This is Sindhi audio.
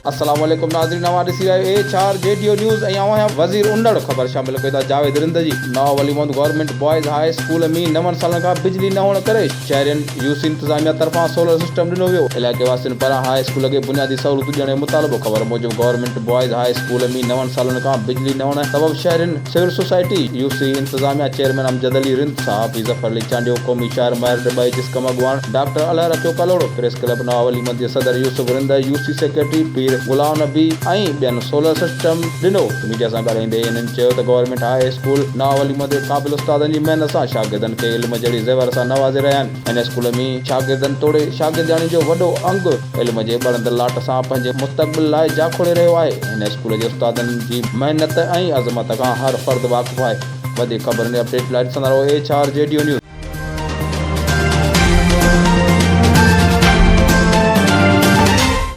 السلام عليڪم ناظرين اوهان ڏسي رهيا آهيو H R G D O news ۽ آئون آهيان وزير انڙ خبر شامل ڪيون ٿا جاويد رند جي Nawab Wali Muhammad government boys high school ۾ نون سالن کان بجلي نه هئڻ ڪري شهرين يو سي انتظاميا طرفان سولر سسٽم ڏنو ويو علائقي واسين پاران هاء اسڪول کي بنيادي سهولتون ڏيڻ جو مطالبو خبر موجب گورنمينٽ بوائز هاء اسڪول ۾ نون سالن کان بجلي نه هئڻ سبب شهرين سول سوسائٽي يو سي انتظاميا چيئرمين امجد علي رند صحافي ظفر علي چانڊيو قومي شاعر ماهر ڊٻائي جسقم اڳواڻ doctor Alha Rakhio Kalhoro, press club Nawab Ali Muhammad ji صدر Yousuf Rind, U C secretary Pir Ghulam Nabi ۽ ٻين سولر سسٽم ڏنو. ميڊيا سان ڳالهائيندي هنن چيو ته government high school Nawab Ali Muhammad جي قابل استادن جي محنت سان شاگردن کي علم جهڙي زيور سان نوازي رهيا آهن. هن اسڪول ۾ شاگردن توڙي شاگردياڻين جو وڏو انگ علم جي ٻرندڙ لاٽ سان پنهنجي مستقبل لاء جاکوڙي رهيو آهي. هن اسڪول جي استادن جي محنت ۽ عظمت کان هر فرد واقف آهي. وڌيڪ خبرن ۽ اپڊيٽ لاء ڏسندا رهو H R G D O news.